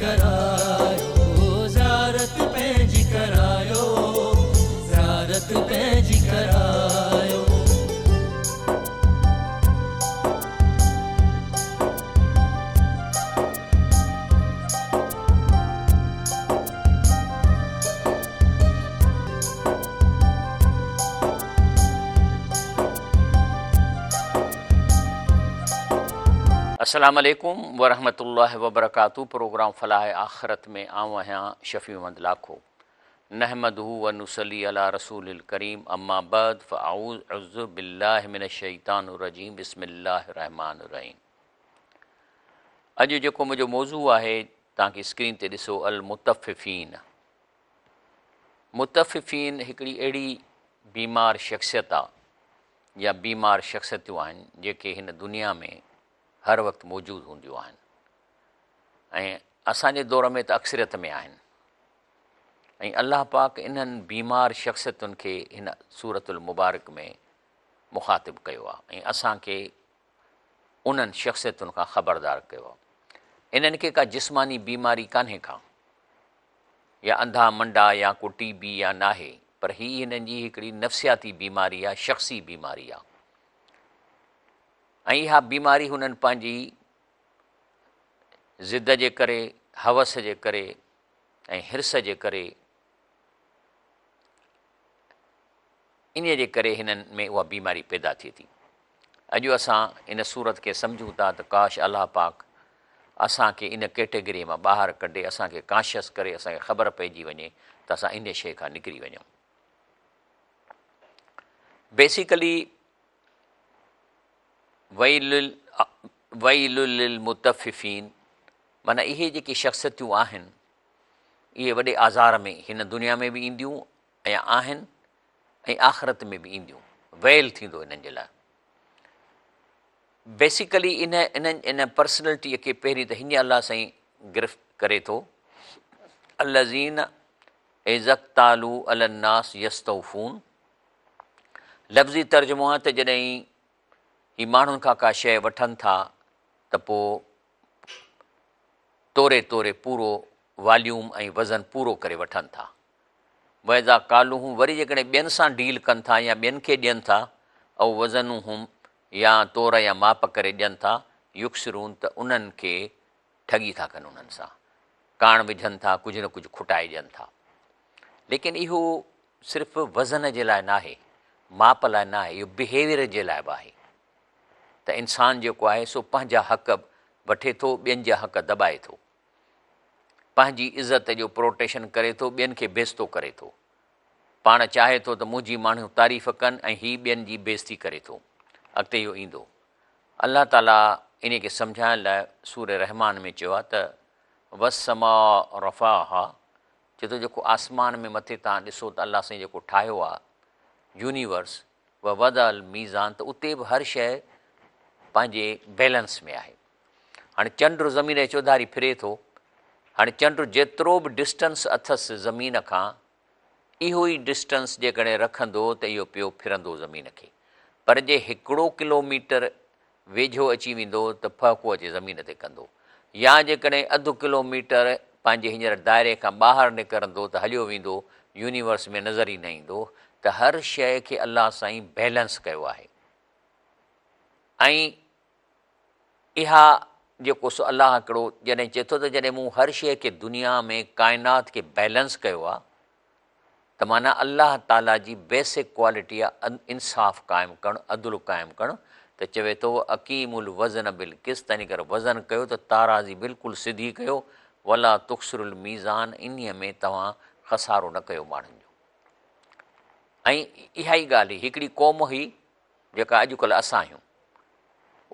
ڪرايو زيارت پنهنجي ڪرايو زيارت پنهنجي ڪرايو. السلام عليڪم ورحمة الله وبرڪاته پروگرام فلاح آخرت ۾ آئون آهيان شفيع محمد لاکو نحمده ونصلي علي رسول الڪريم اما بعد فاعوذ بالله من الشيطان الرجيم بسم الله الرحمن الرحيم اڄ جيڪو منهنجو موضوع آهي توهان کي اسڪرين تي ڏسو المطففين مطففين هڪڙي اهڙي بيمار شخصيت آ يا بيمار شخصيتون آهن جيڪي هن دنيا ۾ هر وقت موجود هونديون آهن ۽ اسان جي دور ۾ ته اڪثريت ۾ آهن ۽ الله پاڪ انهن بيمار شخصيتن کي هن سورة المبارڪ ۾ مخاطب ڪيو آهي ۽ اسان کي انهن شخصيتن کان خبردار ڪيو آهي. انهن کي ڪا جسماني بيماري ڪانهي ڪا يا انڌا منڊا يا ڪو ٽي بي يا ناهي پر هي هنن جي هڪڙي نفسياتي بيماري آهي، شخصي بيماري آهي ۽ اها بيماري هنن پنهنجي ضد جي ڪري، هوس جي ڪري ۽ حرص جي ڪري انهيء جي ڪري هنن ۾ اها بيماري پيدا ٿئي ٿي. اڄ اسان ان صورت کي سمجهون ٿا ته ڪاش الله پاڪ اسان کي ان ڪيٽيگريء مان ٻاهر ڪڍي اسان کي ڪانشس ڪري اسان کي خبر پئجي وڃي ته اسان انهيء شيء کان نڪري وڃون. بيسيڪلي ويل ويل للمطففين معنيٰ اهي جيڪي شخصيتون آهن اهي وڏي آزار ۾ هن دنيا ۾ به اينديون ۽ آهن ۽ آخرت ۾ به اينديون، ويل ٿيندو انهن جي لاء. بيسيڪلي ان انهن ان پرسنلٽيء کي پهرين ته هيئن الله سائين گرفت ڪري ٿو، الذين اذا اڪتالوا علي الناس يستوفون لفظي ترجمو آهي ته جڏهن هي ماڻهن کان ڪا شيء وٺن ٿا ته پوء توري توري پورو واليوم ۽ وزن پورو ڪري وٺن ٿا. واذا ڪالوهم وري جيڪڏهن ٻين سان ڊيل ڪن ٿا يا ٻين کي ڏين ٿا، او وزنوهم يا تور يا ماپ ڪري ڏين ٿا، يخسرون ته انهن کي ٺڳي ٿا ڪن انهن سان ڪاڻ وجهن ٿا ڪجهه نه ڪجهه کٽائي ڏين ٿا. ليڪن اهو صرف وزن جي لاء ناهي، ماپ لاء ناهي، اهو بهيويئر جي لاء به آهي ته انسان جيڪو آهي سو پنهنجا حق وٺي ٿو ٻين جا حق دٻائي ٿو. پنهنجي عزت جو پروٽيشن ڪري ٿو، ٻين کي بيعزتو ڪري ٿو. پاڻ چاهي ٿو ته منهنجي ماڻهو تعريف ڪن ۽ هي ٻين جي بيعزتي ڪري ٿو. اڳتي اهو ايندو. الله تعاليٰ انهي کي سمجهائڻ لاء سورة رحمان ۾ چيو آهي ته والسماء رفعها چئي ٿو جيڪو آسمان ۾ مٿي توهان ڏسو ته الله سائين جيڪو ٺاهيو آهي يونيورس ووضع الميزان ته اتي به هر شيء پنهنجي بيلنس ۾ آهي. هاڻي چنڊ زمين جي چوڌاري ڦري ٿو. هاڻي چنڊ جيترو به ڊسٽنس اٿس زمين کان اهو ئي ڊسٽنس جيڪڏهن رکندو ته اهو پيو ڦرندو زمين کي. پر جي هڪڙو ڪلو ميٽر ويجهو اچي ويندو ته ڦهڪو اچي زمين تي ڪندو. يا جيڪڏهن اڌ ڪلو ميٽر پنهنجي هينئر دائري کان ٻاهر نڪرندو ته هليو ويندو يونيورس ۾ نظر ئي نه ايندو ته هر شيء کي الله سائين بيلنس ڪيو آهي ۽ اها جيڪو سو الله هڪڙو جڏهن چئي ٿو ته جڏهن مون هر شيء کي دنيا ۾ ڪائنات کي بيلنس ڪيو آهي ته معنيٰ الله تعاليٰ جي بيسڪ ڪوالٽي آهي انصاف قائم ڪرڻ عدل قائم ڪرڻ ته چوي ٿو اقيم الوزن بالقسط يعني ڪري وزن ڪيو ته تارازي بلڪل سڌي ڪيو ولا تخسر الميزان انهيء ۾ توهان خسارو نه ڪيو ماڻهن جو ۽ اها ئي ڳالهه هئي هڪڙي قوم هئي جيڪا اڄ ڪلهه اسان آهيون،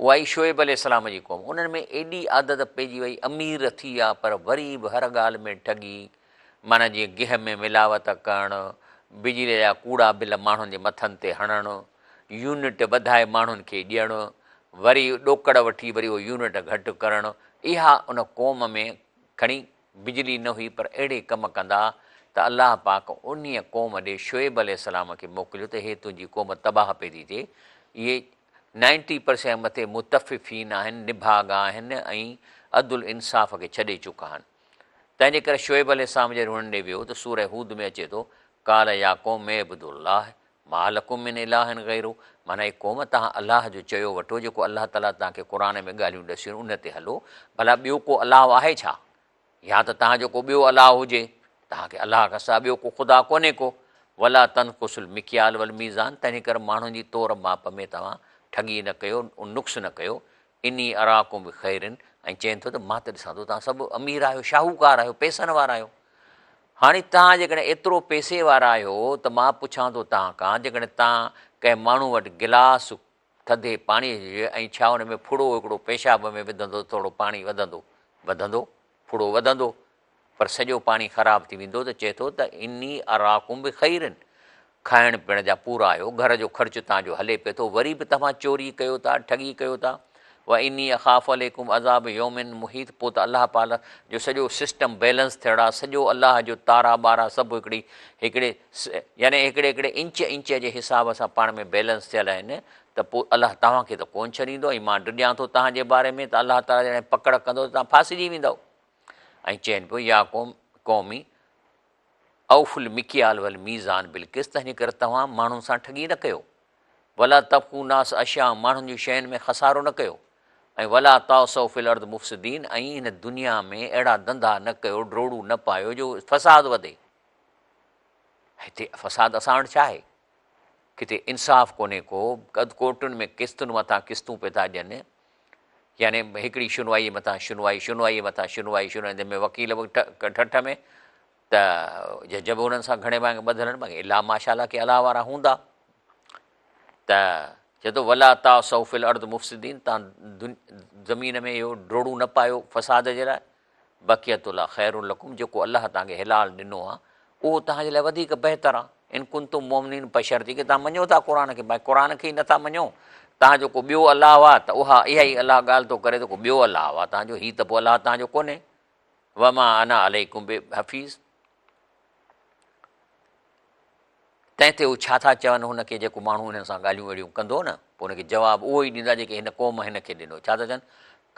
اها ئي شعيب عليه السلام جي قوم، انهن ۾ ايڏي عادت پئجي وئي، امير ٿي ويا پر وري به هر ڳالهه ۾ ٺڳي، معنيٰ جيئن گيهه ۾ ملاوت ڪرڻ، بجليء جا ڪوڙا بل ماڻهن جي مٿن تي هڻڻ، يونٽ وڌائي ماڻهن کي ڏيڻ، وري ڏوڪڙ وٺي وري اهو يونٽ گهٽ ڪرڻ، اها ان قوم ۾ کڻي بجلي نه هئي پر اهڙي ڪم ڪندا ته الله پاڪ انهيء قوم ڏي شعيب عليه السلام کي موڪليو ته هي تنهنجي قوم تباهه پئي ٿي ٿئي، اهي نائنٽي پرسينٽ مٿي مطففين آهن، نڀاڳا آهن ۽ عدل انصاف کي ڇڏي چڪا آهن. تنهن جي ڪري شعيب عليه السلام جڏهن انهن ڏي ويو ته سوره هود ۾ اچي ٿو، قال يا قوم اعبدوا الله ما لڪم من اله غيره معنيٰ اي قوم توهان الله جو چيو وٺو جيڪو الله تعاليٰ توهان کي قرآن ۾ ڳالهيون ڏسيون ان تي هلو ڀلا ٻيو ڪو الله آهي ڇا؟ يا ته توهان جو ڪو ٻيو الله هجي، توهان کي الله کان سواء ٻيو ڪو خدا ڪونهي ڪو. ولا تنقصوا المڪيال والميزان تنهن ڪري ماڻهن جي تور ماپ ۾ توهان ٺڳي نه ڪيو، نقص نه ڪيو. اني اراڪم بخير ۽ چئين ٿو ته مان ته ڏسان ٿو توهان سڀ امير آهيو، شاهوڪار آهيو، پئسن وارا آهيو. هاڻي توهان جيڪڏهن ايترو پئسي وارا آهيو ته مان پڇان ٿو توهان کان جيڪڏهن توهان ڪنهن ماڻهو وٽ گلاس ٿڌي پاڻيء جو ۽ ڇا ان ۾ ڦڙو هڪڙو پيشاب ۾ وڌندو ته ٿورو پاڻي وڌندو؟ وڌندو، ڦڙو وڌندو، پر سڄو پاڻي خراب ٿي ويندو ته چئي ٿو ته اني اراڪم بخير، کائڻ پيئڻ جا پورا آهيو، گهر جو خرچ توهان جو هلي پئي ٿو، وري به توهان چوري ڪيو ٿا، ٺڳي ڪيو ٿا، واني اخاف عليڪم عذاب يوم محيط، پوء ته الله پال جو سڄو سسٽم بيلنس ٿيل آهي، سڄو الله جو تارا ٻارا سڀ هڪڙي هڪڙي يعني هڪڙي هڪڙي انچ انچ جي حساب سان پاڻ ۾ بيلنس ٿيل آهن ته پوء الله توهان کي ته ڪونه ڇڏيندو ۽ مان ڊڄان ٿو توهان جي باري ۾ ته الله تعاليٰ جڏهن پڪڙ ڪندو ته توهان ڦاسجي ويندؤ. ۽ چين پيو يا قوم قومي اوفوا المڪيال والميزان بالقسط تنهنجي ڪري توهان ماڻهن سان ٺڳي نه ڪيو ولا تبخسوا الناس اشياءهم ماڻهن جون شين ۾ خسارو نه ڪيو ۽ ولا تعثوا في الارض مفسدين ۽ هن دنيا ۾ اهڙا ڌنڌا نه ڪيو ڊوڙون نه پايو جو فساد وڌي. هتي فساد اسان وٽ ڇا آهي؟ ڪٿي انصاف ڪونهي ڪو، ڪورٽن ۾ قسطن مٿان قسطون پئي ٿا ڏين، يعني هڪڙي شنوائي مٿان شنوائي، شنوائي مٿان شنوائي، شنوائي جنهن ۾ وڪيل به ٺٺ ۾ ته جج به انهن سان گهڻي ڀاڱي ٻڌل آهن، باقي الا ماشاء الله ڪي الله وارا هوندا ته چئي ٿو ولا تعثوا في الارض مفسدين تان زمين ۾ اهو ڊوڙون نه پايو فساد جي لاء بقيت الله خير لڪم جيڪو الله توهان کي حلال ڏنو آهي اهو توهان جي لاء وڌيڪ بهتر آهي ان ڪنتم مؤمنين بشرطيڪ توهان مڃو ٿا قرآن کي باقي قرآن کي ئي نٿا مڃو توهان جو ڪو ٻيو الله آهي ته اها اها ئي الله ڳالهه ٿو ڪري ته ڪو ٻيو الله آهي توهان جو هي ته پوء الله توهان جو ڪونهي وما انا عليڪم بحفيظ تنهن تي هو ڇا ٿا چون هن کي جيڪو ماڻهو انهن سان ڳالهيون اهڙيون ڪندو نه پوء هن کي جواب اهو ئي ڏيندا جيڪي هن قوم هن کي ڏنو ڇا ٿا چون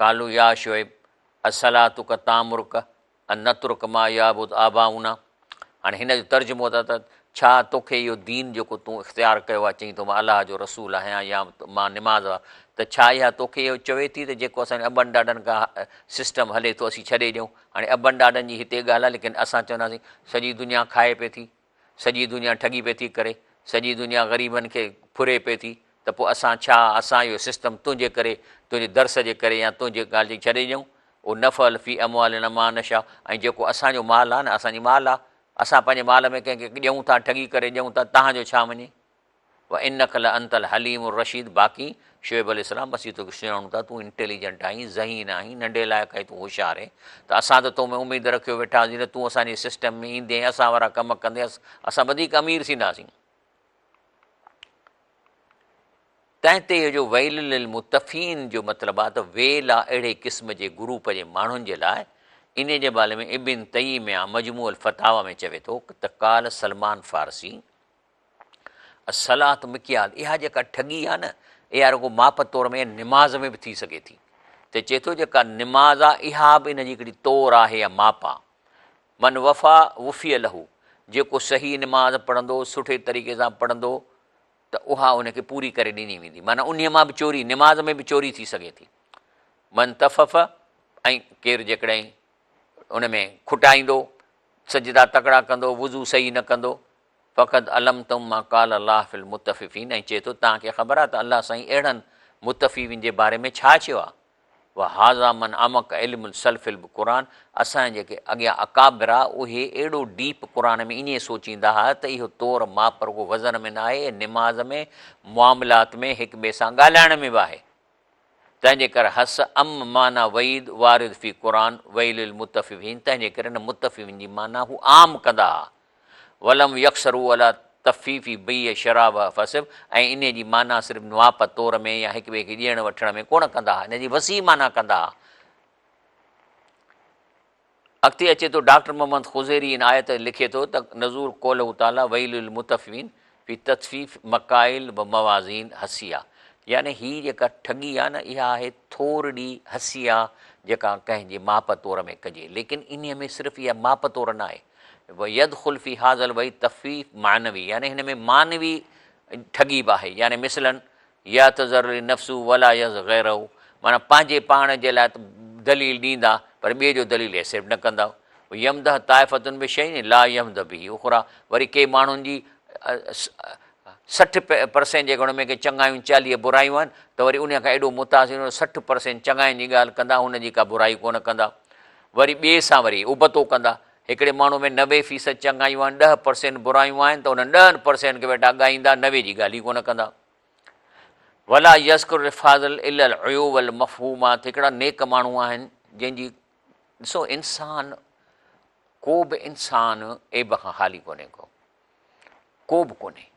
قالوا يا شعيب الصلاتک تامرک ان نترک ما يعبد آباؤنا هاڻي هن جو ترجمو ته ته ڇا توکي اهو دين جيڪو تون اختيار ڪيو آهي چئين ٿو مان الله جو رسول آهيان يا مان نماز ته ڇا اها توکي اهو چوي ٿي ته جيڪو اسان جي ابن ڏاڏن کان سسٽم هلي ٿو اسين ڇڏي ڏيون هاڻي ابن ڏاڏن جي هتي ڳالهه آهي ليڪن اسان چونداسين سڄي دنيا کائي پئي ٿي سڄي دنيا ٺڳي پئي ٿي ڪري، سڄي دنيا غريبن کي ڦري پئي ٿي ته پوء اسان ڇا اسان اهو سسٽم تنهنجي ڪري، تنهنجي درس جي ڪري يا تنهنجي ڳالهه جي ڇڏي ڏيون؟ او نفعل في اموالنا ما نشاء ۽ جيڪو اسان جو مال آهي نه اسان جي مال آهي، اسان پنهنجي مال ۾ ڪنهن کي ڏيون ٿا، ٺڳي ڪري ڏيون ٿا، تهان جو ڇا وڃي؟ وانک لانت الحليم الرشيد باقي شعيب عليه السلام اسين توکي سڃاڻون ٿا تون انٽيليجنٽ آهين ذهين آهين ننڍي لاء کان ئي تون هوشيار آهين ته اسان ته تو ۾ اميد رکيو ويٺا هئاسين ته تون اسان جي سسٽم ۾ ايندين ۽ اسان وارا ڪم ڪندين اسان وڌيڪ امير ٿينداسين. تنهن تي اهو جو ويل للمطففين جو مطلب آهي ته ويل آهي اهڙي قسم جي گروپ جي ماڻهن جي لاء انهي جي باري ۾ ابن تيميه مجموع الفتاويٰ ۾ چوي ٿو ته قال سلمان فارسي الصلات مڪيال، اها جيڪا ٺڳي آهي نه، اها رڳو ماپ تور ۾ نماز ۾ به ٿي سگهي ٿي. ته چئي ٿو جيڪا نماز آهي اها به ان جي هڪڙي تور آهي يا ماپ آهي. من وفا وفي له، جيڪو صحيح نماز پڙهندو، سٺي طريقي سان پڙهندو ته اها ان کي پوري ڪري ڏني ويندي. معنيٰ انهيء مان به چوري، نماز ۾ به چوري ٿي سگهي ٿي. من طفف ۽ ڪير جيڪڏهن ان ۾ کٽائيندو، سجدا تڪڙا ڪندو، وضو صحيح نه ڪندو، فقد علمتم ما قال الله في المطففين ۽ چئي ٿو توهان کي خبر آهي ته الله سائين اهڙن مطففين جي باري ۾ ڇا چيو آهي وهذا من عمق علم السلف بالقرآن اسان جا جيڪي اڳيان اڪابر آ اهي اهڙو ڊيپ قرآن ۾ ائين سوچيندا ها ته اهو تور ماپ رڳو وزن ۾ نه آهي نماز ۾ معاملات ۾ هڪ ٻئي سان ڳالهائڻ ۾ به آهي تنهن جي ڪري حس عم معنيٰ وعيد وارد في قرآن ويل للمطففين تنهن جي ڪري ان مطففين جي معنيٰ هو عام ڪندا ها ولم يقصروا علي تطفيف بيع شراء فحسب ۽ انهي جي معنيٰ صرف ماپ تور ۾ يا هڪ ٻئي کي ڏيڻ وٺڻ ۾ ڪونه ڪندا ها ان جي وسيع معنيٰ ڪندا ها. اڳتي اچي ٿو ڊاڪٽر محمد خضيري ان آيت تي لکي ٿو ته نزول قوله تعالي ويل للمطففين في تطفيف مڪائل و موازين حسيه يعني هي جيڪا ٺڳي آهي نه اها آهي ٿورڙي حسيه جيڪا ڪنهن جي ماپ تور ۾ ڪجي ليڪن انهيء ۾ صرف اها ماپ تور نه آهي ويدخل في هذا الوعيد تخفيف معنوي يعني هن ۾ معنوي ٺڳي به آهي يعني مثلاً يعتذر لنفسه ولا يعذر غيره معنيٰ پنهنجي پاڻ جي لاء ته دليل ڏيندا پر ٻئي جو دليل ايڪسيپٽ نه ڪندا. يمدح طائفة بشيء لا يمدح به اخريٰ وري ڪي ماڻهن جي 60 پرسينٽ جيڪڏهن ان ۾ ڪي چڱايون 40 برايون آهن ته وري انهي کان ايڏو متاثر ٿيندو 60 پرسينٽ چڱاين جي ڳالهه ڪندا هن جي ڪا برائي ڪونه ڪندا وري ٻئي سان وري ابتو ڪندا هڪڙي ماڻهو ۾ 90 فيصد چڱايون آهن 10 پرسينٽ برايون آهن ته انهن 10 پرسينٽ کي ويٺا ڳائيندا 90 جي ڳالهه ئي ڪونه ڪندا. ولا يذڪر الفاضل الا العيوب المفهومات هڪڙا نيڪ ماڻهو آهن جنهن جي ڏسو انسان ڪو به انسان عيب کان خالي ڪونهي ڪو ڪو به ڪونهي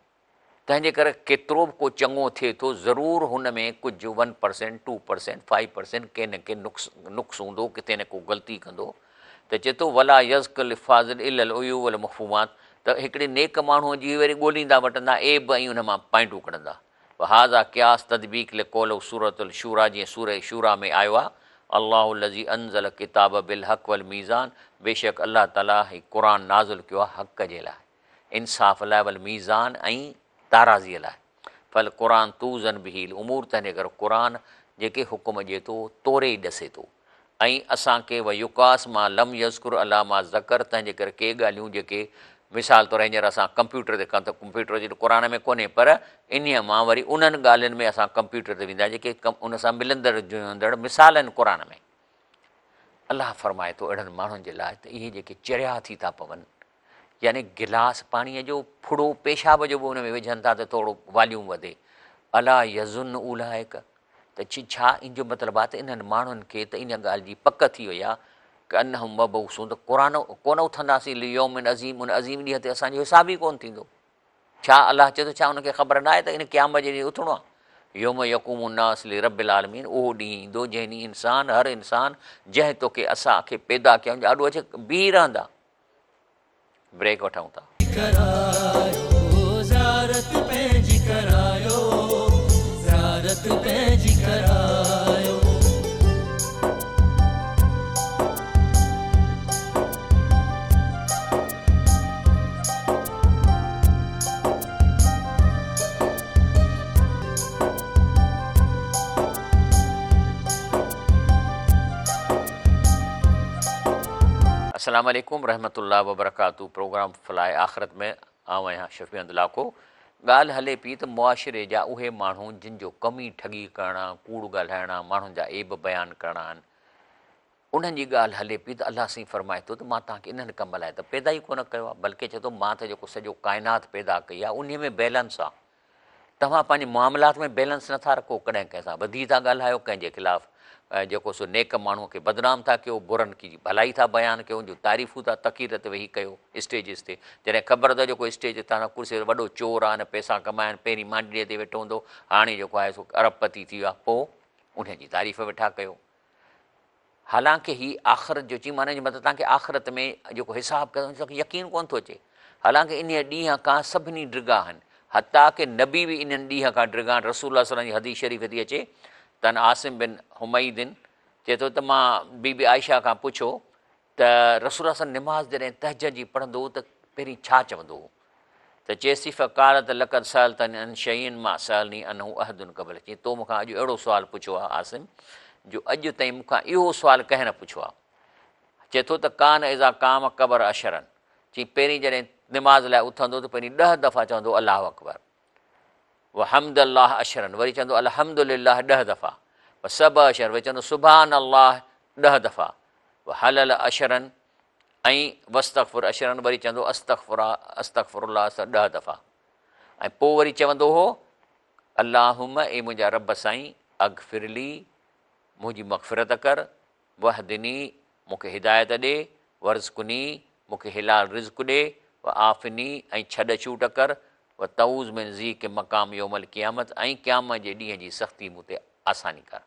تنهن جي ڪري ڪيترو به ڪو چڱو ٿئي ٿو ضرور هن ۾ ڪجهه one percent two percent five percent ڪي نه ڪي نقص نقص هوندو ڪٿي نه ڪو غلطي ڪندو ته چئي ٿو ولا يذڪر الفاضل الا العيوب المفهومات ته هڪڙي نيڪ ماڻهوء جي وري ڳوليندا وٽندا عيب ۽ ان مان پوائنٽون ڪڍندا. وهذا قياس تطبيق لقوله سورة الشوريٰ جيئن سورة شوريٰ ۾ آيو آهي، الله الذي انزل الڪتاب بالحق والميزان بيشڪ الله تعاليٰ هي قرآن نازل ڪيو آهي حق جي لاء، انصاف لاء والميزان ۽ تارازيء لاء. فالقرآن توزن به الامور تنهنجي ڪري قرآن جيڪي حڪم ڏئي ٿو توري ئي ڏسي ٿو. ۽ اسان کي ويقاس ما لم يذڪر عليٰ ما ذڪر تنهن جي ڪري ڪي ڳالهيون جيڪي مثال طور هينئر اسان ڪمپيوٽر تي ڪن ته ڪمپيوٽر جي قرآن ۾ ڪونهي پر انهيء مان وري انهن ڳالهين ۾ اسان ڪمپيوٽر تي ويندا جيڪي ان سان ملندڙ جلندڙ مثال آهن قرآن ۾ الله فرمائي ٿو اهڙن ماڻهن جي لاء ته اهي جيڪي چريا ٿي ٿا پون يعني گلاس پاڻيء جو ڦڙو پيشاب جو به ان ۾ وجهن ٿا ته ٿورو واليوم وڌي الا يظن اولئڪ ته چي ڇا ان جو مطلب آهي ته انهن ماڻهن کي ته ان ڳالهه جي پڪ ٿي وئي آهي ڪه انهم مبعوثون ته قرآن ڪونه اٿنداسين ليوم عظيم ان عظيم ڏينهن تي اسان جو حساب ئي ڪونه ٿيندو ڇا الله چئي ٿو ڇا ان کي خبر نه آهي ته ان قيامت جي ڏينهن اٿڻو آهي يوم يقوم الناس لرب العالمين اهو ڏينهن ايندو جنهن ڏينهن انسان هر انسان جنهن توکي اسان کي پيدا ڪيو ان جي آڏو اچي بيهي رهندا بريڪ وٺون ٿا. ڪرايو زيارت پنهنجي ڪرايو زيارت پنهنجي ڪرايو. السلام عليڪم رحمة الله وبرڪاته پروگرام فلاح آخرت ۾ آئون آهيان شفيع احمد لاکو ڳالهه هلي پئي ته معاشري جا اهي ماڻهو جن جو ڪم ئي ٺڳي ڪرڻ آ ڪوڙ ڳالهائڻ آ ماڻهن جا عيب بيان ڪرڻ آهن انهن جي ڳالهه هلي پئي ته الله سائين فرمائي ٿو ته مان توهان کي انهن ڪم لاء ته پيدا ئي ڪونه ڪيو آ بلڪه چئي ٿو مان ته جيڪو سڄو ڪائنات پيدا ڪئي آ انهي ۾ بيلنس آ توهان پنهنجي معاملات ۾ بيلنس نٿا رکو، ڪڏهن ڪنهن سان وڌي ٿا ڳالهايو، ڪنهن جي خلاف جيڪو سو نيڪ ماڻهوء کي بدنام ٿا ڪيو، برن کي جي ڀلائي ٿا بيان ڪيو، ان جون تعريفون ٿا تقرير تي ويهي ڪيو اسٽيجز تي، جڏهن خبر اٿو جيڪو اسٽيج تي تان ڪرسي تي وڏو چور آهي نه پئسا ڪمايا آهن، پهرين مانڊڙيء تي ويٺو هوندو، هاڻي جيڪو آهي سو ارب پتي ٿي ويو آهي، پوء انهيء جي تعريف ويٺا ڪيو. حالانڪه هي آخرت جو چين معنيٰ مطلب توهان کي آخرت ۾ جيڪو حساب ڪيو وڃي توکي يقين ڪونه ٿو اچي حالانڪه انهيء ڏينهن کان سڀني ڊگا آهن حتيٰ ڪه نبي به انهن ڏينهن کان ڊگا آهن رسول الله صلي الله عليه وسلم جي حديث شريف ٿي اچي تن عاصم بن حميد چئي ٿو ته مان بي بي عائشه کان پڇيو ته رسول الله صلي الله عليه وسلم نماز جڏهن تهجد جي پڙهندو هو ته پهرين ڇا چوندو هو ته چيس ٿي فقالت لقد سألتني عن شيء ما سألني عنه احد قبلک چيائين تو مون کان اڄ اهڙو سوال پڇيو آهي عاصم جو اڄ تائين مون کان اهو سوال ڪنهن نه پڇيو آهي چئي ٿو ته ڪان اذا قام ڪبر عشرا چيائين پهرين جڏهن نماز لاء اٿندو ته پهرين ڏهه دفعا چوندو الله اڪبر وحمد الله عشرا وري چوندو الحمد لله ڏهه دفعا وسبح عشرا وري چوندو سبحان الله ڏهه دفعا وحلل عشرا ۽ واستغفر عشرا وري چوندو استغفر استغفر الله ڏهه دفعا ۽ پوء وري چوندو هو اللهم اي منهنجا رب سائين اغفر لي منهنجي مغفرت ڪر واهدني مون کي هدايت ڏي وارزقني مون کي حلال رزق ڏي وعافني ۽ ڇڏ ڇوٽ ڪر وتعوذ من ضيق مقام يوم القيامت ۽ قيامت جي ڏينهن جي سختي مون تي آساني ڪر.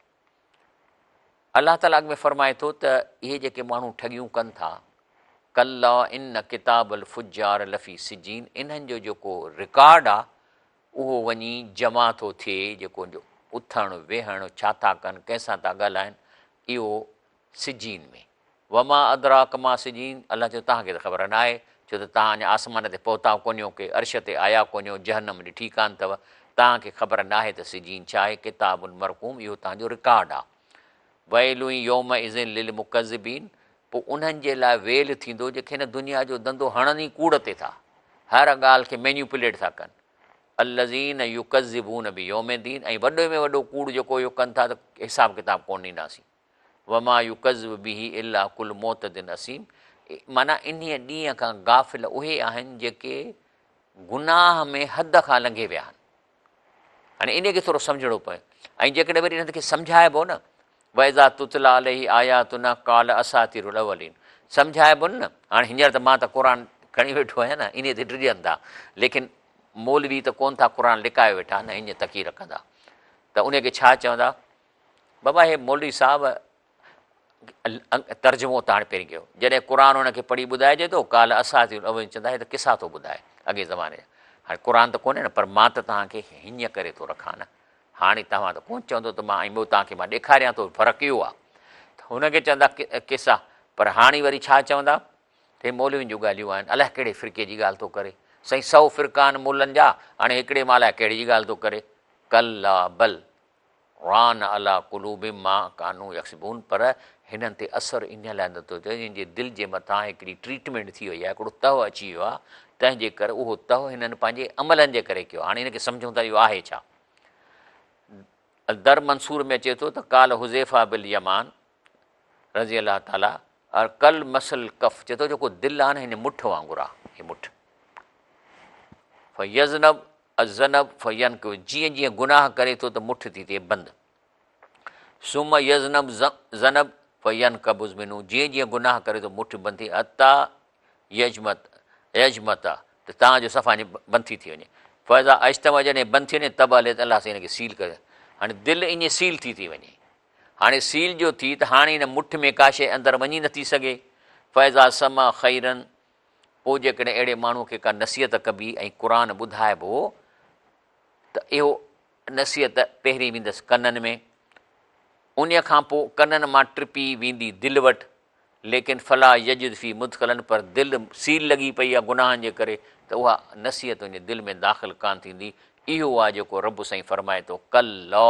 الله تعاليٰ اڳ ۾ فرمائي ٿو ته اهي جيڪي ماڻهو ٺڳيون ڪن ٿا، ڪلا ان ڪتاب الفجار لفي سجين انهن جو جيڪو رڪارڊ آ اهو وڃي جمع ٿو ٿئي جيڪو ان جو اٿڻ ويهڻ ڇا ٿا ڪن ڪنهن سان ٿا ڳالهائن اهو سجين ۾. وما ادراڪ ما سجين، الله چيو توهان کي ته خبر ناهي، ڇو ته توهان اڃا آسمان تي پهتا ڪونهيو ڪي عرش تي آيا ڪونهيو، جهنم ڏٺي ڪانه اٿو، توهان کي خبر ناهي ته سجين ڇا آهي، ڪتاب مرقوم اهو توهان جو رڪارڊ آهي. ويل يومئذ للمڪذبين پوء انهن جي لاء ويل ٿيندو جيڪي هن دنيا جو ڌنڌو هڻن ئي ڪوڙ تي ٿا، هر ڳالهه کي مينيوپليٽ ٿا ڪن. الذين يڪذبون بيوم الدين ۽ وڏي ۾ وڏو ڪوڙ جيڪو اهو ڪن ٿا ته حساب ڪتاب ڪونه ڏينداسين. وما يڪذب به الا ڪل معتد اثيم معنيٰ انهيء ڏينهن کان غافل اهي آهن جيڪي گناهه ۾ حد کان لنگهي ويا آهن. هاڻي انهيء کي ٿورو سمجهڻو پوي ۽ جيڪڏهن وري انهن کي سمجهائبو نه واذا تتليٰ عليه آياتنا قال اساطير الاولين سمجهائبو نه هاڻي هينئر ته مان ته قرآن کڻي ويٺو آهيان نه انهيء تي ڊڄن ٿا ليڪن مولوي ته ڪونه ٿا قرآن لڪايو ويٺا نه ائين تقرير ڪندا ته انهيء کي ڇا چوندا بابا هي مولوي صاحب ترجمو ته هاڻي پهرين ڪيو جڏهن قرآن هن کي پڙهي ٻڌائجي ٿو قال اساطير الاولين چوندا هي ته قصا ٿو ٻڌائي اڳي زماني جا هاڻي قرآن ته ڪونهي نه پر مان ته توهان کي هيئن ڪري ٿو رکان نه هاڻي توهان ته ڪونه چوندو ته مان ۽ ٻيو توهان کي مان ڏيکاريان ٿو فرق اهو آهي ته هن کي چوندا قصا پر هاڻي وري ڇا چوندا ته هي مولوين جون ڳالهيون آهن الائي ڪهڙي فرقي جي ڳالهه ٿو ڪري سائين سو فرقا آهن مولن جا هاڻي هڪڙي مان الائي ڪهڙي جي ڳالهه ٿو ڪري ڪلا بل ران علي قلوبهم ما ڪانوا يڪسبون پر هنن تي اثر انهيء لاء نٿو ٿئي جن جي دل جي مٿان هڪڙي ٽريٽمينٽ ٿي وئي آهي هڪڙو تهه اچي ويو آهي تنهن جي ڪري اهو تهه هنن پنهنجي عملن جي ڪري ڪيو آهي هاڻي هن کي سمجهون ٿا اهو آهي ڇا در منصور ۾ اچي ٿو ته قال حذيفه باليمان رضي الله تعالي ڪل مثل الڪف چئي ٿو جيڪو دل آهي نه هن مٺ وانگر آهي هي مٺ فيذنب الذنب فينڪف جيئن جيئن گناهه ڪري ٿو ته مٺ ٿي ٿئي بند. ثم يذنب ذنب فينقبض منه جيئن جيئن گناهه ڪري ٿو مٺ بند ٿي حتي يجمت يجمت ته تان جو صفا بند ٿي ٿي وڃي فاذا اجتمع جڏهن بند ٿي وڃي تب عليه الله سائين کي سيل ڪري هاڻي دل ائين سيل ٿي ٿي وڃي هاڻي سيل جو ٿي ته هاڻي هن مٺ ۾ ڪا شيء اندر وڃي نٿي سگهي فاذا سمع خيرا پوء جيڪڏهن اهڙي ماڻهوء کي ڪا نصيحت ڪبي ۽ قرآن ٻڌائبو ته اهو نصيحت پهرين ويندس ڪنن ۾، انهيء کان پوء ڪنن مان ٽپي ويندي دل وٽ، ليڪن فلا يجد فيه مدخلا پر دل سيل لڳي پئي آهي گناهن جي ڪري ته اها نصيحت ان جي دل ۾ داخل ڪانه ٿيندي، اهو آهي جيڪو رب سائين فرمائي ٿو ڪلا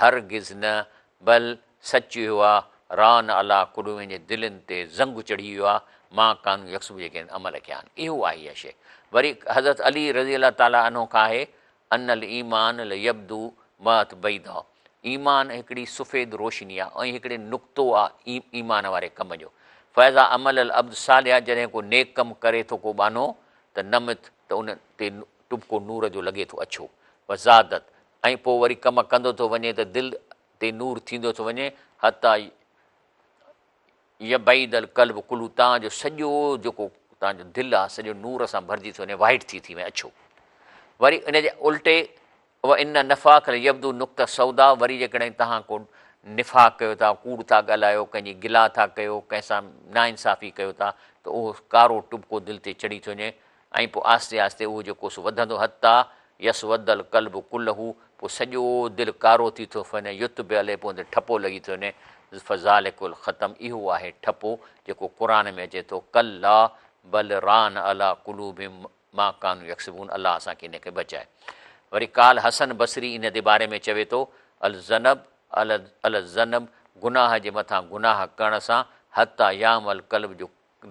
هرگز نه بل سچ اهو آ، ران عليٰ قلوبهم جي دلين تي زنگ چڙهي ويو آ، ما ڪانوا يڪسبون جيڪي هنن عمل ڪيا آهن. اهو آهي اها شيء. وري حضرت علي رضي الله تعالٰي عنه کان آهي، ان الايمان ليبدو مئة بيضاء ايمان هڪڙي سفيد روشني آ ۽ هڪڙي نقطو آ ايمان واري ڪم جو. فاذا عمل العبد صالحا جڏهن ڪو نيڪ ڪم ڪري ٿو ڪو ٻانهو ته نمت ته ان تي ٽٻڪو نور جو لڳي ٿو اڇو وزادت ۽ پوء وري ڪم ڪندو ٿو وڃي ته دل تي نور ٿيندو ٿو وڃي حتيٰ يبيض القلب ڪله تان جو سڄو جيڪو تان جو دل آ سڄو نور سان ڀرجي ٿو وڃي وائٽ ٿي ٿي وڃي اڇو وري ان جي الٽي و ان نفاق يبدو نقطه سودا وري جيڪڏهن تهان ڪو نفاق ڪيو ٿا ڪوڙ ٿا ڳالهايو ڪنهن جي گلا ٿا ڪيو ڪنهن سان ناانصافي ڪيو ٿا ته اهو ڪارو ٽٻڪو دل تي چڙهي ٿو وڃي ۽ پوء آهستي آهستي اهو جيڪو سو وڌندو حتيٰ يسود القلب ڪله پوء سڄو دل ڪارو ٿي ٿو وڃي يطبع عليه پوء ان تي ٺپو لڳي ٿو وڃي فذلک الختم اهو آهي ٺپو جيڪو قرآن ۾ اچي ٿو ڪلا بل ران عليٰ قلوبهم ما ڪانوا يڪسبون الله اسان کي ان کي بچائي وري قال حسن بصري ان جي باري ۾ چوي ٿو الذنب علي الذنب گناهه جي مٿان گناهه ڪرڻ سان حتيٰ يعمي القلب جو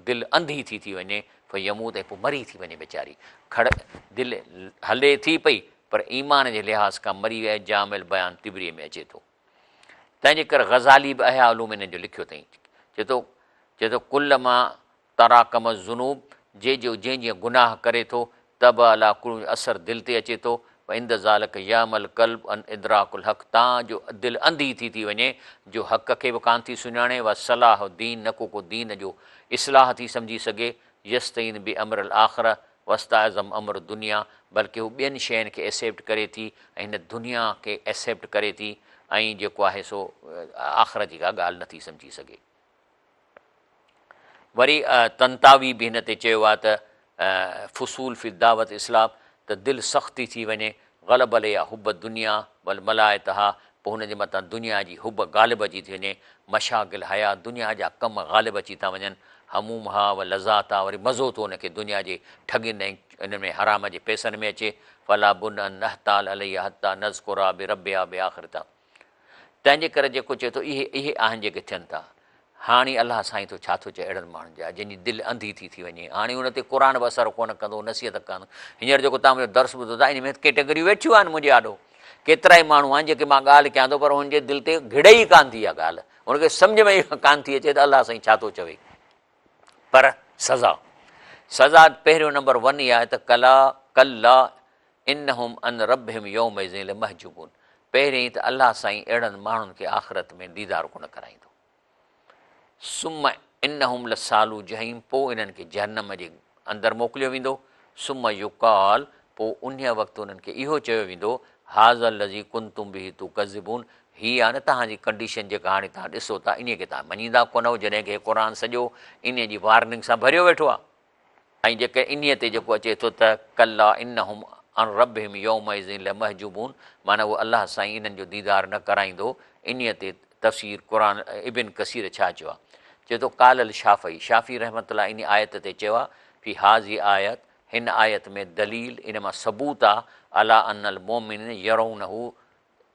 دل انڌي ٿي ٿي وڃي، فيموت ۽ پوء مري ٿي وڃي ويچاري. کڙ دل هلي ٿي پئي پر ايمان جي لحاظ کان مري وئي جامع البيان طبريء ۾ اچي ٿو. تنهن جي ڪري غزالي به احياء علوم انهن جو لکيو اٿئين. چئي ٿو چئي ٿو ڪلما تراڪم الذنوب جي جو جنهن جيئن گناهه ڪري ٿو طبع عليٰ قلوب جو اثر دل تي اچي ٿو، وعند ذلک يعمي القلب عن ادراڪ الحق تان جو دل انڌي ٿي ٿي وڃي جو حق کي به ڪانه ٿي سڃاڻي و صلاح الدين نه ڪو ڪو دين جو اصلاح ٿي سمجهي سگهي يستعين بامر الاخره واستعظم امر الدنيا بلڪه هو ٻين شين کي ايسيپٽ ڪري ٿي ۽ هن دنيا کي ايسيپٽ ڪري ٿي ۽ جيڪو آهي سو آخرت جي ڪا ڳالهه نه ٿي سمجهي سگهي. وري طنطاوي به هن تي چيو آهي ته فصول في الدعوت اسلام ته دل سخت ٿي ٿي وڃي، غلب عليها حب الدنيا والملائتها پوء هن جي مٿان دنيا جي حب غالب اچي ٿي وڃي، مشاغل حيات، دنيا جا ڪم غالب اچي ٿا وڃن، همومها و لذاتها، وري مزو ٿو ان کي دنيا جي ٺڳين ۽ انهن ۾ حرام جي پئسن ۾ اچي، فلا بد ان نحتال عليها حتي نذڪرها بربها باخرتها. تنهن جي ڪري جيڪو چئي ٿو اهي اهي آهن جيڪي ٿين ٿا. هاڻي الله سائين ٿو ڇا ٿو چئي اهڙن ماڻهن جا جن جي دل انڌي ٿي ٿي وڃي. هاڻي ان تي قرآن به اثر ڪونه ڪندو، نصيحت ڪانه. هينئر جيڪو توهان منهنجو درس ٻڌو ٿا ان ۾ ڪيٽيگريون ويٺيون آهن منهنجي آڏو. ڪيترائي ماڻهو آهن جيڪي مان ڳالهه ڪيان ٿو پر انهن جي دل تي گهڙي ئي ڪانه ٿي اها ڳالهه. ان کي سمجهه ۾ ئي ڪانه ٿي اچي ته الله سائين ڇا ٿو چوي. پر سزا سزا پهريون نمبر ون اها آهي ته ڪلا ڪلا انهم عن ربهم يومئذ لمحجوبون پهرين ته الله سائين اهڙن ماڻهن کي آخرت ۾ ديدار ڪونه ڪرائيندو. ثم انهم لصالو الجحيم پوء انهن کي جهنم جي اندر موڪليو ويندو. ثم يقال پوء انهيء وقت انهن کي اهو چيو ويندو هذا الذي ڪنتم به تڪذبون هي آهي نه توهان جي ڪنڊيشن جيڪا هاڻي توهان ڏسو ٿا انهيء کي توهان مڃيندا ڪونه هو جڏهن ڪه هي قرآن سڄو انهيء جي وارننگ سان ڀريو ويٺو آهي. ۽ جيڪر انهيء تي جيڪو اچي ٿو ته ڪلا انهم عن ربهم يومئذ لمحجوبون معنيٰ اهو الله سائين انهن جو ديدار نه ڪرائيندو انهيء تي تفسير قرآن ابن ڪثير ڇا چيو آهي؟ چئي ٿو قال الشافعي شافعي رحمة الله انهي آيت تي چيو آهي في هذه آيت هن آيت ۾ دليل ان مان ثبوت آهي علي ان المؤمنين يرونه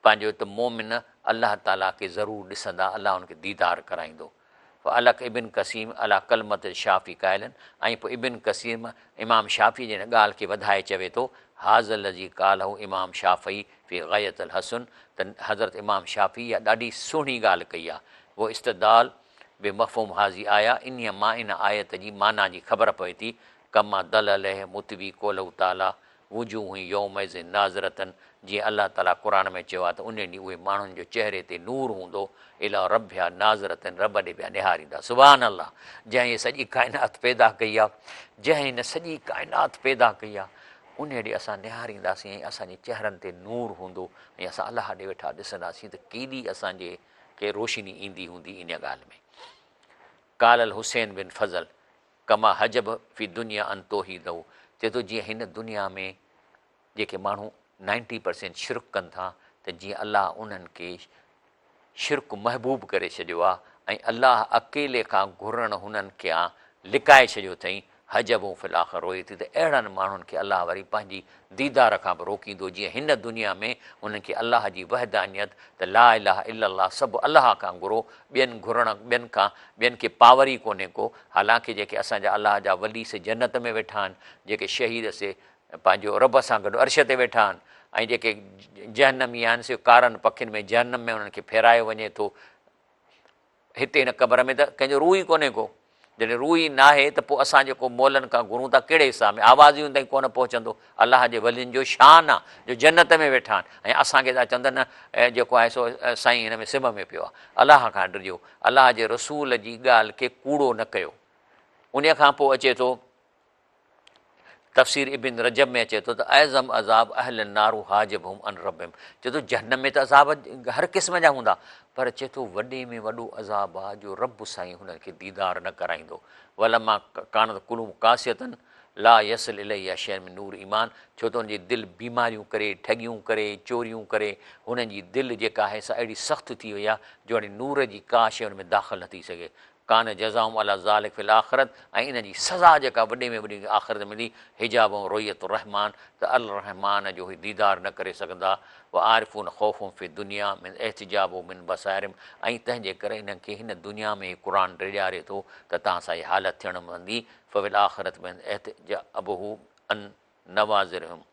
پنهنجو ته مؤمن الله تعاليٰ کي ضرور ڏسندا، الله انهن کي ديدار ڪرائيندو. فعلق ابن قسيم علي ڪلمة الشافعي قائلا ۽ پوء ابن قسيم امام شافعي جي هن ڳالهه کي وڌائي چوي ٿو، هذا الذي قاله امام شافعي في غاية الحسن ته حضرت امام شافعي اها ڏاڍي سهڻي ڳالهه ڪئي آهي، واستدال بمفهوم هذه آية انهيء مان ان آيت جي معنيٰ جي خبر پوي ٿي، ڪما دل عليه مطوي قوله تعاليٰ وجوه يومئذ ناضرة جيئن الله تعاليٰ قرآن ۾ چيو آهي ته ان ڏينهن اهي ماڻهن جو چهري تي نور هوندو الي ربها ناظرة رب ڏي پيا نهاريندا سبحان الله جنهن هي سڄي ڪائنات پيدا ڪئي آهي جنهن هن سڄي ڪائنات پيدا ڪئي آهي ان ڏي اسان نهارينداسين ۽ اسان جي چهرن تي نور هوندو ۽ اسان الله ڏي ويٺا ڏسنداسين ته ڪيڏي اسان جي کي روشني ايندي هوندي ان ڳالهه ۾ قال الحسين بن فضل ڪما حجب في الدنيا عن توحيده چئي ٿو جيئن هن دنيا ۾ جيڪي ماڻهو نائنٽي پرسينٽ شرڪ ڪن ٿا ته جيئن الله انهن کي شرڪ محبوب ڪري ڇڏيو آهي ۽ الله اڪيلي کان گهرڻ هنن کان لڪائي ڇڏيو اٿئين حجبهم في الاخر رؤيتي ته اهڙن ماڻهن کي الله وري پنهنجي ديدار کان به روڪيندو جيئن هن دنيا ۾ انهن کي الله جي وحدانيت ته لا اله الا الله سڀ الله کان گهرو ٻين گهرڻ ٻين کان ٻين کي پاور ئي ڪونهي ڪو حالانڪه جيڪي اسان جا الله جا ولي سي جنت ۾ ويٺا آهن جيڪي شهيد سي پنهنجو رب سان گڏ عرش تي ويٺا آهن ۽ جيڪي جهنمي آهن سي ڪارن پکين ۾ جهنم ۾ انهن کي ڦيرايو وڃي ٿو هتي هن قبر ۾ ته ڪنهن جو روح ئي ڪونهي ڪو. جڏهن روح ئي ناهي ته پوء اسان جيڪو مئلن کان گهرون ٿا ڪهڙي حساب ۾ آواز ئي ان تائين ڪونه پهچندو. الله جي ولين جو شان آ جو جنت ۾ ويٺا آهن ۽ اسان کي ٿا چون ته نه جيڪو آهي سو سائين هن ۾ سم ۾ پيو آ. الله کان ڊڄو. الله جي رسول جي ڳالهه کي ڪوڙو نه ڪيو. انهيء کان پوء اچي ٿو. تفسير ابن رجب ۾ اچي ٿو ته اعظم عذاب اهل النار حاجبهم عن ربهم چئي ٿو جهنم ۾ ته عذاب هر قسم جا هوندا پر چئي ٿو وڏي ۾ وڏو عذاب آ جو رب سائين هنن کي ديدار نه ڪرائيندو ولما ڪانت قلوب قاسية لا يصل اليها شيء من نور ايمان ڇو ته هن جي دل بيماريون ڪري ٺڳيون ڪري چوريون ڪري هنن جي دل جيڪا آهي سا اهڙي سخت ٿي وئي آهي جو هاڻي نور جي ڪا شيء ان ۾ داخل نه ٿي سگهي ڪان جزاهم علي ذلک في الاخرت ۽ ان جي سزا جيڪا وڏي ۾ وڏي آخرت ۾ ملي حجابهم رؤيت الرحمان ته الرحمان جو هي ديدار نه ڪري سگهندا وعارفون خوفهم في الدنيا من احتجابه من بصائرهم ۽ تنهن جي ڪري انهن کي هن دنيا ۾ هي قرآن ڊيڄاري ٿو ته توهان سان هي حالت ٿيڻ پوندي ففي الاخرت من احتجابه عن نواظرهم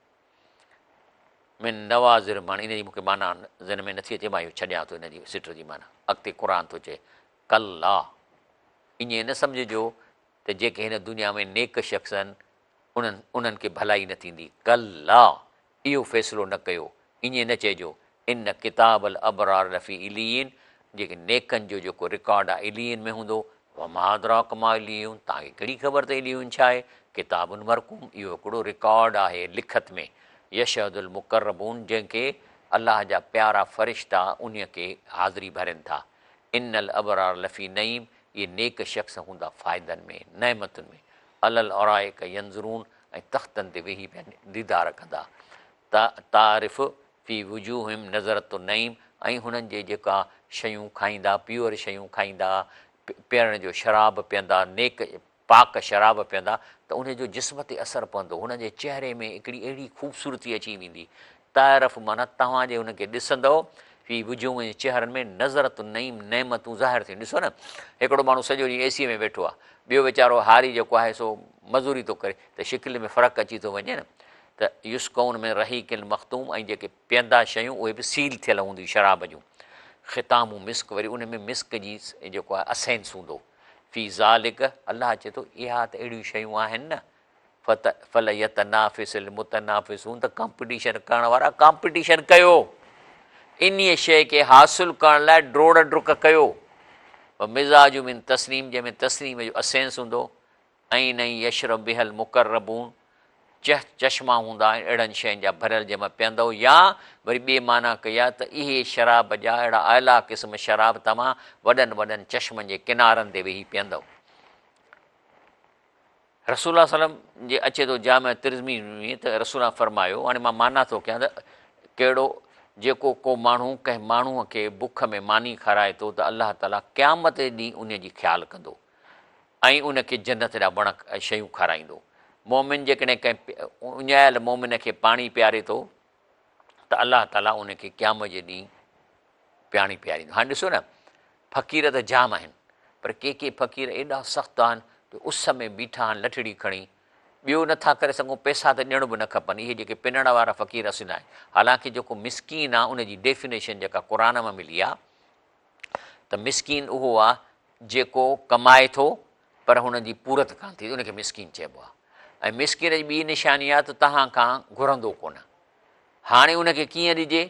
من نواظرهم هاڻي ان جي مون کي معنيٰ ذهن ۾ نٿي اچي مان اهو ڇڏيان ٿو ان جي سٽ جي معنيٰ اڳتي قرآن ٿو چئي ڪلا! ائين نه سمجهجو ته جيڪي هن دنيا ۾ نيڪ شخص آهن، انهن انهن کي ڀلائي نه ٿيندي. ڪلا! اهو فيصلو نه ڪيو، ائين نه چئجو، ان ڪتاب الابرار لفي عليين، جيڪي نيڪن جو جيڪو رڪارڊ آهي عليين ۾ هوندو، وما ادراڪ ما عليون، توهان کي ڪهڙي خبر ته عليون ڇا آهي؟ ڪتاب مرقوم، اهو هڪڙو رڪارڊ آهي لکت ۾، يشهد المقربون، جنهن کي الله جا پيارا فرشتا انهيء کي حاضري ڀرين ٿا. ان الابرار لفي نعيم اهي نيڪ شخص هوندا فائدن ۾، نعمتن ۾، علي الارائڪ ينظرون ۽ تختن تي ويهي پيا ديدار ڪندا، تعرف في وجوههم نظرة النعيم ۽ هنن جي جيڪا شيون کائيندا، پيور شيون کائيندا، پيئڻ جو شراب پيئندا، نيڪ پاڪ شراب پيئندا ته انهي جو جسم تي اثر پوندو، هن جي چهري ۾ هڪڙي اهڙي خوبصورتي اچي ويندي، تعرف معنيٰ توهان جي هن کي ڏسندؤ، في وجوههم چهرن ۾ نظرة النعيم نعمتون ظاهر ٿينديون، ڏسو نه هڪڙو ماڻهو سڄو ڏينهن اي سي ۾ ويٺو آهي، ٻيو ويچارو هاري جيڪو آهي سو مزوري ٿو ڪري ته شڪل ۾ فرق اچي ٿو وڃي نه ته يسقون من رحيق مختوم ۽ جيڪي پيئندا شيون اهي به سيل ٿيل هونديون شراب جون، ختامه مسڪ وري ان ۾ مسڪ جي جيڪو آهي اسينس هوندو. في ذلک، الله چئي ٿو اها ته اهڙيون شيون آهن نه، فليتنافس المتنافسون ته ڪامپٽيشن ڪرڻ وارا ڪامپٽيشن ڪيو، انهيء شيء کي حاصل ڪرڻ لاء ڊوڙ ڊڪ ڪيو. ومزاج من تسنيم جنهن ۾ تسنيم جو اسينس هوندو، عينا يشرب بها المقربون چه چشما هوندا آهن اهڙن شين جا ڀريل جنهن مان پيئندؤ يا وري ٻي معنيٰ ڪئي آهي ته اهي شراب جا اهڙا اعليٰ قسم شراب توهان وڏن وڏن چشمن جي ڪنارن تي ويهي پيئندؤ. رسول الله صلي الله عليه وسلم جي اچي ٿو جامع ترمذي ۾ ته رسول الله فرمايو هاڻي مان معنيٰ ٿو ڪيان ته ڪهڙو جيڪو ڪو ماڻهو ڪنهن ماڻهوء کي بک ۾ ماني کارائي ٿو ته الله تعاليٰ قيامت جي ڏينهن انهيء جي خيال ڪندو ۽ ان کي جنت جا وڻ ۽ شيون کارائيندو. مؤمن جيڪڏهن ڪنهن اڃايل مؤمن کي پاڻي پياري ٿو ته الله تعاليٰ ان کي قيامت جي ڏينهن پاڻي پياريندو. هاڻي ڏسو نه فقير ته جام آهن پر ڪي ڪي فقير ايڏا سخت آهن جو اس ۾ بيٺا آهن لٺڙي کڻي ٻيو نه ٿا ڪري سگهون پئسا ته ڏيڻ به نه کپن اهي جيڪي پنڻ وارا فقير اصل آهن حالانڪه جيڪو مسڪين آهي ان جي ڊيفينيشن جيڪا قرآن مان ملي آهي ته مسڪين اهو آ جيڪو ڪمائي ٿو پر هن جي پورت ڪانه ٿئي ان کي مسڪين چئبو آ ۽ مسڪين جي ٻي نشاني آ ته توهان کان گهرندو ڪونه هاڻي ان کي ڪيئن ڏجي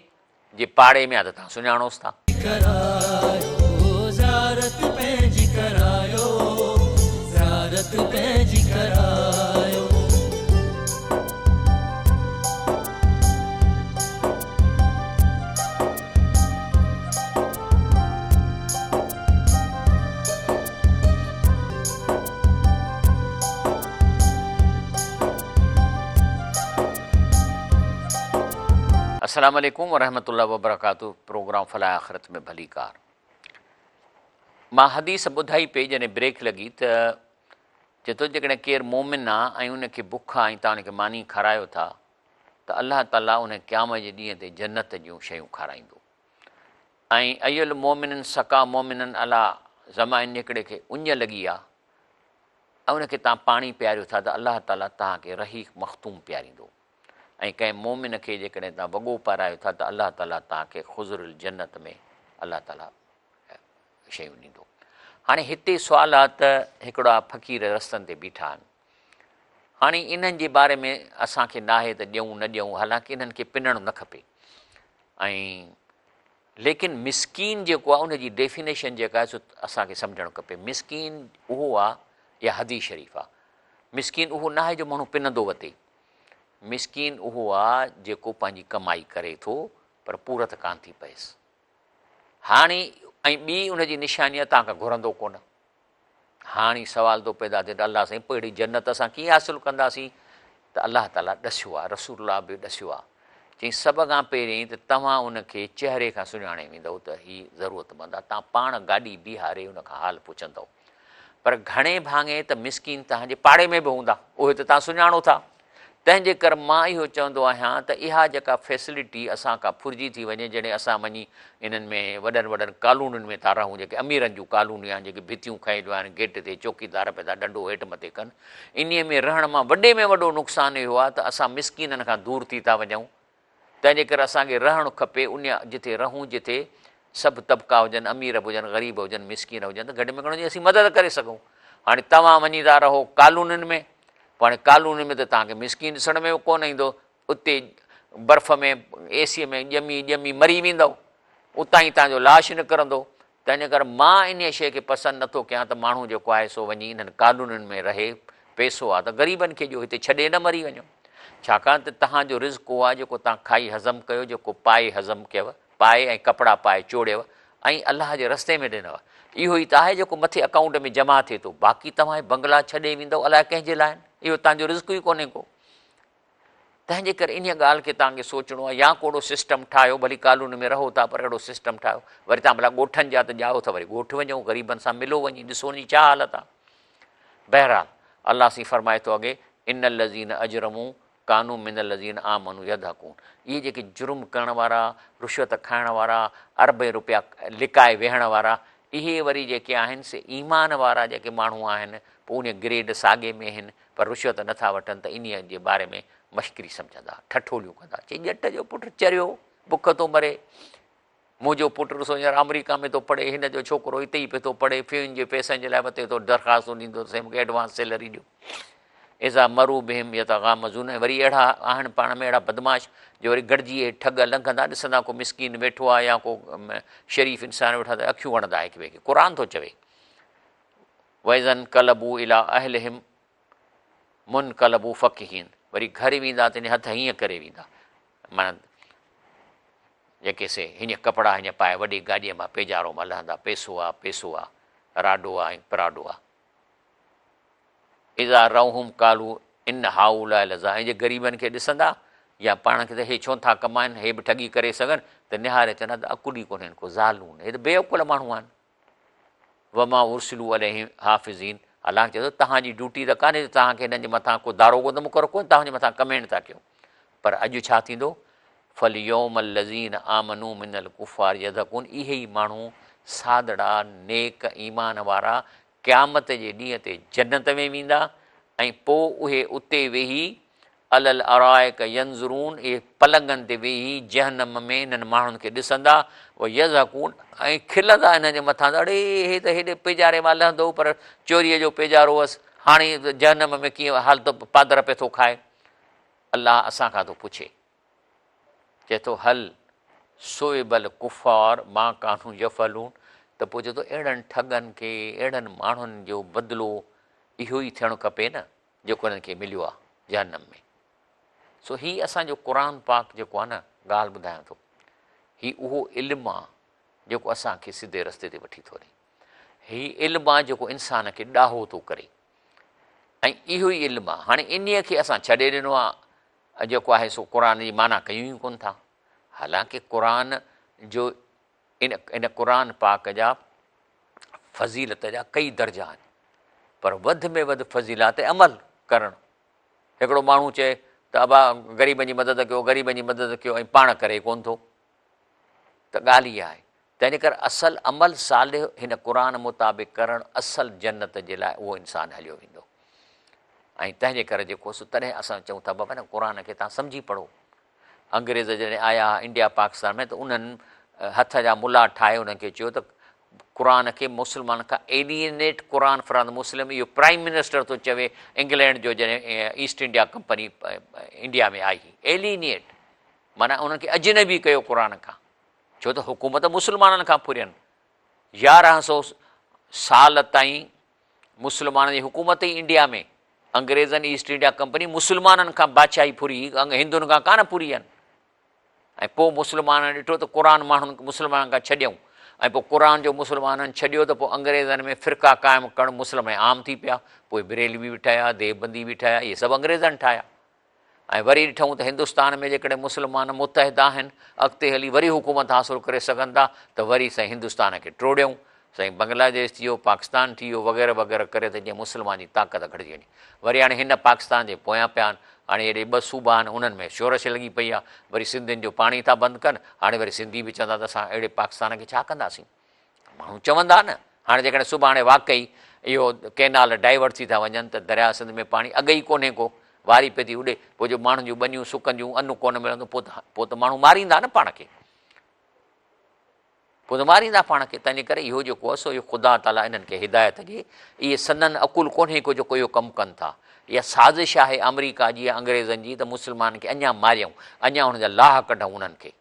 جي پاڙي ۾ آ ته توهان سڃاڻوس ٿا. ڪرايو زيارت پنهنجي ڪرايو زيارت پنهنجي ڪرايو. السلام عليڪم ورحمة الله وبرڪاته پروگرام فلاح آخرت ۾ ڀليڪار مان حديث ٻڌائي پئي جڏهن بريڪ لڳي ته چي ٿو جيڪڏهن ڪير مومن آ ۽ ان کي بک آ ۽ تان ان کي ماني کارايو ٿا ته الله تعالي ان کي قيامت جي ڏينهن تي جنت جون شيون کارائيندو ۽ اي المومن سقا مومنا علي ظماء هڪڙي کي اڃ لڳي آ ۽ ان کي تان پاڻي پياريو ٿا ته الله تعالي توهان کي رحيق مختوم پياريندو ۽ ڪنهن مومن کي جيڪڏهن تان وڳو پارايو ٿا ته الله تعالي توهان کي خضر الجنت ۾ الله تعالي شيون ڏيندو. هاڻي هتي سوال آ ته هڪڙا فقير رستن تي بيٺا آهن هاڻي انهن جي باري ۾ اسان کي ناهي ته ڏيون نه ڏيون حالانڪه انهن کي پنڻ نه کپي ۽ ليڪن مسڪين جيڪو آهي ان جي ڊيفينيشن جيڪا آهي سو اسان کي سمجهڻ کپي مسڪين اهو آهي يا حديث شريف آهي مسڪين اهو ناهي جو ماڻهو پنندو وتي مسڪين اهو آهي جيڪو پنهنجي ڪمائي ڪري ٿو پر پورت ڪانه ٿي پئيس هاڻي ۽ ٻي ان جي نشاني آهي توهان کان گهرندو ڪونه هاڻي سوال ٿو پيدا ٿئي ته الله سائين پوء اهڙي جنت اسان ڪيئن حاصل ڪنداسين ته الله تعاليٰ ڏسيو آهي رسول الله به ڏسيو آهي چيائين سڀ کان پهرين ته توهان ان کي چهري کان سڃاڻي ويندؤ ته هي ضرورتمند آهي توهان پاڻ گاڏي بيهاري ان کان حال پڇندؤ پر گهڻي ڀاڱي ته مسڪين توهان جي پاڙي ۾ به هوندا اهي ته توهان سڃاڻو ٿا تنهن جي ڪر مان اهو چوندو آهيان ته اها جيڪا فيسلٽي اسان کان ڦرجي ٿي وڃي جڏهن اسان وڃي انهن ۾ وڏن وڏن ڪالونين ۾ ٿا رهون جيڪي اميرن جون ڪالونيون آهن جيڪي ڀتيون کنيل آهن گيٽ تي چوڪيدار پيا ٿا ڏنڊو هيٺ مٿي ڪن انهي ۾ رهڻ مان وڏي ۾ وڏو نقصان اهو آهي ته اسان مسڪينن کان دور ٿي ٿا وڃون تنهن جي ڪري اسان کي رهڻ کپي ان جتي رهون جتي سڀ طبقا هجن امير به هجن غريب هجن مسڪين هجن ته گهٽ ۾ گهڻو جي اسين مدد ڪري سگهون هاڻي توهان وڃي ٿا رهو ڪالونين ۾ پوء هاڻي ڪالونين ۾ ته توهان کي مسڪين ڏسڻ ۾ به ڪونه ايندو اتي برف ۾ اي سي ۾ ڄمي ڄمي مري ويندؤ اتان ئي توهان جو لاش نڪرندو تنهن جي ڪري مان انهيء شيء کي پسند نه ٿو ڪيان ته ماڻهو جيڪو آهي سو وڃي انهن ڪالونين ۾ رهي، پئسو آهي ته غريبن کي ڏيو، هتي ڇڏي نه مري وڃو. ڇاڪاڻ ته توهان جو رزق اهو آهي جيڪو توهان کائي هضم ڪيو، جيڪو پائي هضم ڪيو، پائي ۽ ڪپڙا پائي چوڙيو ۽ الله جي رستي ۾ ڏنو. اهو ئي ته آهي جيڪو مٿي اڪائونٽ ۾ جمع ٿئي ٿو. باقي توهان هي بنگلا ڇڏي ويندؤ الائي ڪنهن جي لاء آهن؟ اهو توهان جو رزق ئي ڪونهي ڪو. تنهن جي ڪري انهيء ڳالهه کي توهان کي سوچڻو آهي يا ڪو اهڙو سسٽم ٺاهيو ڀلي ڪالوني ۾ رهو ٿا پر اهڙو سسٽم ٺاهيو وري توهان ڀلا ڳوٺن جا ته ڄائو ٿا وري ڳوٺ وڃو غريبن سان ملو وڃي ڏسو ان جي ڇا حالت آهي. بهرحال الله سائين فرمائي ٿو اڳي ان الذين اجرموا ڪانوا من الذين آمنوا يضحڪون اهي جيڪي جرم ڪرڻ وارا، رشوت کائڻ وارا، اربين روپيا لڪائي ويهڻ وارا اهي وري جيڪي آهن سي ايمان وارا جيڪي ماڻهو آهن پوء انهيء گريڊ ساڳي ۾ آهن پر رشوت نه ٿا وٺن ته انهيء جي باري ۾ مشڪري سمجهندا، ٺٺوليون ڪندا، چي ڄٽ جو پٽ چريو، بک ٿو مري، منهنجو پٽ ڏسو هينئر آمريڪا ۾ ٿو پڙهي، هن جو ڇوڪرو هتي ئي پيو ٿو پڙهي، فيون جي پئسن جي لاء وتي ٿو درخواستون ڏيندو ته سائين مون کي ايڊوانس سيلري ڏيو. اذا مروا بهم يتغامزون ۽ وري اهڙا آهن پاڻ ۾ اهڙا بدمعاش جو وري گڏجي اهي ٺڳ لنگهندا ڏسندا ڪو مسڪين ويٺو آهي يا ڪو شريف انسان ويٺو آهي ته اکيون هڻندا هڪ ٻئي کي. قرآن ٿو چوي. واذا انقلبوا الي اهلهم منقلبوا فڪهين وري گهر ويندا ته هٿ هيئن ڪري ويندا معنيٰ جيڪي سي هيئن ڪپڙا هيئن پائي وڏي گاڏيء مان پيجارو مان لهندا پيسو آ پيسو آ راڊو آ ۽ پراڊو آ اذا رأوهم قالوا ان هؤلاء لضالون ۽ جي غريبن کي ڏسندا يا پاڻ کي ته هي ڇو ٿا ڪمائن هي به ٺڳي ڪري سگهن ته نهاري چوندا ته عقل ئي ڪونهن ڪو ضالون هي ته بي عقل ماڻهو آهن وما ارسلوا عليهم حافظين الله چئي ٿو توهان جي ڊيوٽي ته ڪانهي ته توهان کي هنن جي مٿان ڪو داروغو ته مقرر ڪونهي توهان جي مٿان ڪمينٽ ٿا ڪيون پر اڄ ڇا ٿيندو فاليوم الذين آمنوا من الڪفار يضحڪون اهي ئي ماڻهو سادڙا نيڪ ايمان وارا قيامت جي ڏينهن تي جنت ۾ ويندا ۽ پوء اهي اتي ويهي علي الارائڪ ينظرون اهي پلنگن تي ويهي جهنم ۾ انهن ماڻهن کي ڏسندا ويضحڪون ۽ کلندا انهن جي مٿان ته اڙي هي ته هيڏي پيجاري مان لهندو هو پر چوريء جو پيجارو هئس هاڻي جهنم ۾ ڪيئن حالت پادر پئي ٿو کائي. الله اسان کان ٿو پڇي چئي ٿو هل ثوب الڪفار ما ڪانوا يفعلون ته پوء چئي ٿو اهڙن ٺڳن کي اهڙن ماڻهن جو بدلو اهو ئي ٿيڻ کپي نه جيڪو انهن کي مليو آهي جهنم ۾. سو هي اسان جو قرآن پاڪ جيڪو آهي نه ڳالهه ٻڌايان ٿو هي اهو علم آهي جيڪو اسان کي سڌي رستي تي وٺي ٿو هلي. هي علم آهي جيڪو انسان کي ڏاهو ٿو ڪري ۽ اهو ئي علم آهي. هاڻي انهيء کي اسان ڇڏي ڏنو آهي جيڪو آهي سو قرآن جي معنيٰ ڪيون ئي ڪونه ٿا. حالانڪه قرآن جو ان قرآن پاڪ جا فضيلت جا ڪئي درجا آهن پر وڌ ۾ وڌ فضيلات عمل ڪرڻ. هڪڙو ماڻهو چئي ته ابا غريبن جي مدد ڪيو غريبن جي مدد ڪيو ۽ پاڻ ڪري ڪونه ٿو ته ڳالهه اها آهي. تنهن ڪري اصل عمل صالح هن قرآن مطابق ڪرڻ اصل جنت جي لاء اهو انسان هليو ويندو ۽ تنهن جي ڪري جيڪو سو تڏهن اسان چئون ٿا بابا هن قرآن کي تان سمجهي پڙهو. انگريز جڏهن آيا انڊيا پاڪستان ۾ ته انهن هٿ جا ملا ٺاهي انهن کي چيو ته قرآن کي مسلمان کان ايلينيٽ قرآن فرام مسلم اهو پرائم منسٽر ٿو چوي انگلينڊ جو جڏهن ايسٽ انڊيا ڪمپني انڊيا ۾ آئي ايلينيٽ معنيٰ انهن کي اجنبي ڪيو قرآن کان ڇو ته حڪومت مسلمانن کان ڦرين 1100 سال تائين مسلمانن جي حڪومت ئي انڊيا ۾ انگريزن ايسٽ انڊيا ڪمپني مسلمانن کان بادشاهي ڦري هندن کان ڪانه ڦري آهن ۽ پوء مسلمانن ڏٺو ته قرآن ماڻهن مسلمانن کان ڇڏيائون ۽ پوء قرآن جو مسلمانن ڇڏيو ته پوء انگريزن ۾ فرقا قائم ڪرڻ مسلم عام ٿي پيا پوء بريلوي به ٺهيا ديوبندي به ٺهيا اهي سڀ انگريزن ٺاهيا ۽ وري ڏٺائون ته هندستان ۾ جيڪڏهن مسلمان متحد آهن، اڳتي هلي وري حڪومت حاصل ڪري سگهن ٿا ته وري سائين هندستان کي ٽوڙيائون، سائين بنگلاديش ٿي ويو، پاڪستان ٿي ويو وغيره وغيره ڪري ته جيئن مسلمان جي طاقت گهٽجي وڃي. وري هاڻي هن پاڪستان جي پويان پيا آهن، هاڻي هيڏي ٻه صوبا آهن انهن ۾ شورش لڳي پئي آهي، وري سنڌين جو پاڻي ٿا بند ڪن، هاڻي وري سنڌي به چوندا ته اسان اهڙي پاڪستان کي ڇا ڪنداسين. ماڻهو چوندا نه، هاڻي جيڪڏهن سڀاڻي واقعي اهو ڪئنال ڊائيورٽ ٿي ٿا وڃن ته درياء سنڌ ۾ پاڻي اڳ ئي ڪونهي ڪو، واري پئي ٿي اڏي، پوء جو ماڻهن جون ٻنيون سڪنديون، ان ڪونه ملندو، پوء ته ماڻهو ماريندا نه پاڻ کي، پوء ته ماريندا پاڻ کي، تنهنجي ڪري اهو جيڪو آهي سو اهو خدا تعاليٰ انهن کي هدايت ڏئي، اهي سندن عقل ڪونهي ڪو جيڪو اهو ڪم ڪن ٿا، اها سازش آهي آمريڪا جي يا انگريزن جي ته مسلمانن کي اڃا ماريون، اڃا انهن جا لاهه ڪڍون انهن کي.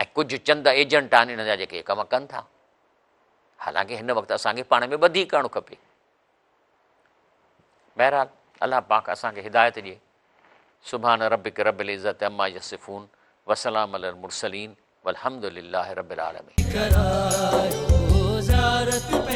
۽ ڪجهه چند ايجنٽ آهن انهن جا جيڪي ڪم ڪن ٿا. حالانڪه هن وقت اسان کي پاڻ ۾ ٻڌي ڪرڻ کپي. بهرحال الله پاڪ اسان کي هدايت ڏئي. سبحان ربک رب العزت عما يصفون وسلام علی المرسلين والحمد لله رب العالمين. ڪرايو زيارت.